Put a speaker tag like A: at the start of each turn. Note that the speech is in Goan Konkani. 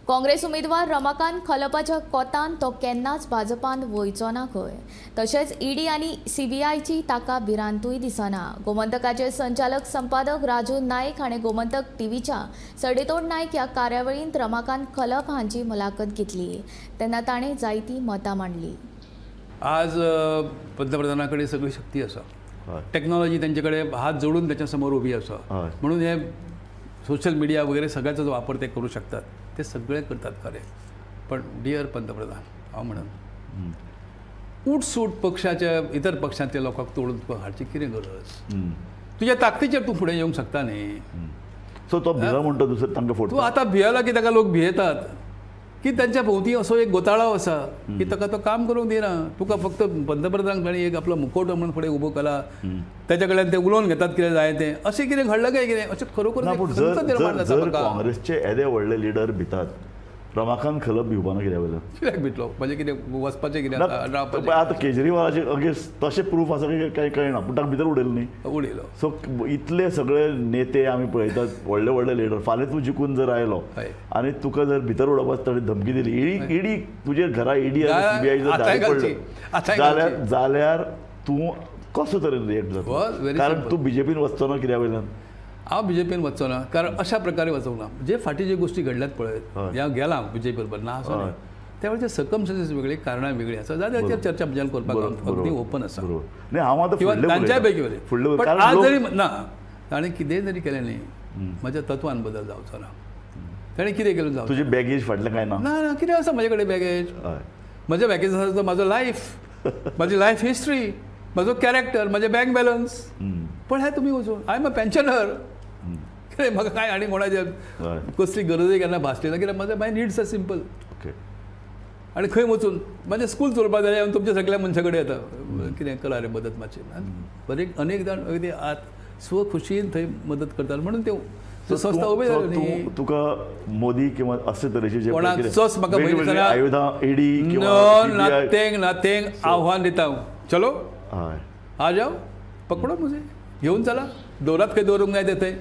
A: काँग्रेस उमेदवार रमाकांत खलपाच्या कोतान तो केन्नाच भाजपान वयचो ना खंय। तशेंच ईडी आनी सीबीआयची ताका भिरांतूय दिसना। गोमंतकाचे संचालक संपादक राजू नायक हाणें गोमंतक टीव्हीच्या सडेतोड नायक ह्या कार्यावळींत रमाकांत खलप हांची मुलाखत घेतली तेन्ना ताणें जायती मतां मांडली।
B: आज पंतप्रधाना कडेन सगळी शक्ती आसा, टेक्नॉलॉजी त्यांचे कडेन हात जोडून त्याच्या समोर उभी आसा, म्हणून हे सोशल मिडिया वगैरे सगळ्याचाच वापर ते करू शकतात, ते सगळे करतात खरे। पण डियर पंतप्रधान, हांव म्हणून उठसूट पक्षाच्या इतर पक्षांतल्या लोकांक तोडून तुका हाडची कितें गरज? तुज्या ताकदीचेर तूं फुडें येवंक शकता न्ही।
C: सो तो भिला म्हणटा दुसरे तांकां फोटो,
B: तूं आतां भियेला की ताका लोक भियेतात की तांच्या भोंवती असो एक गोताळो आसा की ताका तो काम करूंक दिना। तुका फक्त पंतप्रधान ताणें एक आपलो मुखवटो म्हणून फुडें उबो केला, ताच्या कडल्यान ते उलोवन घेतात कितें जाय तें, अशें कितें घडलां काय कितें अशें खरोखर।
C: जर काँग्रेसचे येदे व्हडले लिडर भितात, रमाकांत खलप भिवपाना कित्या वयल्यान?
B: कित्याक भितलो? म्हणजे कितें वचपाचें कितें
C: आतां केजरीवालाचे अगेन्स्ट तशें प्रूफ आसा की कांय कळना, पूण ताका भितर उडयलो न्ही,
B: उडयलो।
C: सो इतले सगळे नेते आमी पळयतात, व्हडले व्हडले लिडर, फाल्यां तूं जिखून जर आयलो आनी तुका जर भितर उडोवपाक ताणें धमकी दिली, ईडी ईडी तुजेर घरा ईडी आनी सीबीआय जर धाडी पडलो जाल्यार तूं कसो तरेन रिएक्ट जातलो? कारण तूं बीजेपीन वचचो ना कित्या वयल्यान?
B: हांव बीजेपीन वचचो ना, कारण अशा प्रकारे वचूंक ना। जे फाटीं ज्यो गोश्टी घडल्यात पळय, हांव गेलां बीजेपी बरोबर ना असो न्हय, त्या वेळचे सर्कमस्टन्सीस वेगळी, कारणां वेगळी आसा, जाल्यार ताचेर चर्चा म्हज्यान करपाक अगदी ओपन आसा किंवा तांच्याय पैकी वेगळी। पण आज जरी ना ताणें कितेंय जरी केलें न्ही, म्हज्या तत्वान बदल जावचो ना। ताणें कितें केलें जावचें?
C: तुजी बॅगेज फाटलें कांय ना?
B: ना ना, कितें आसा म्हजे कडेन बॅगेज? म्हज्या बॅगेज आसा तो म्हाजो लायफ, म्हाजी लायफ हिस्ट्री, म्हजो कॅरेक्टर, म्हजें बँक बॅलन्स। पण हें तुमी वचून I am a pensioner, कितें म्हाका कांय आनी कोणाचें कसली गरजूय केन्ना भासली ना, कित्याक म्हजें माय निड्स आर सिंपल। आनी खंय वचून म्हाजें स्कूल चलोवपाक जाल्यार हांव तुमच्या सगळ्या मनशां कडेन येता, कितें करा रे मदत मातशी। बरें, अनेक जाण अगदी आत स्वखुशीन थंय मदत करतात, म्हणून त्यो संस्था उबी जाल्यो न्ही।
C: तुका मोदी किंवा अशे तरेचे जे
B: कोणाचोच म्हाका भंय दिसना,
C: आयुधां ईडी
B: नथिंग नथिंग। आव्हान दिता हांव, चलो आ जाओ पकडो मुझे, घेवन चला, दवरात खंय दवरूंक जाय ते थंय।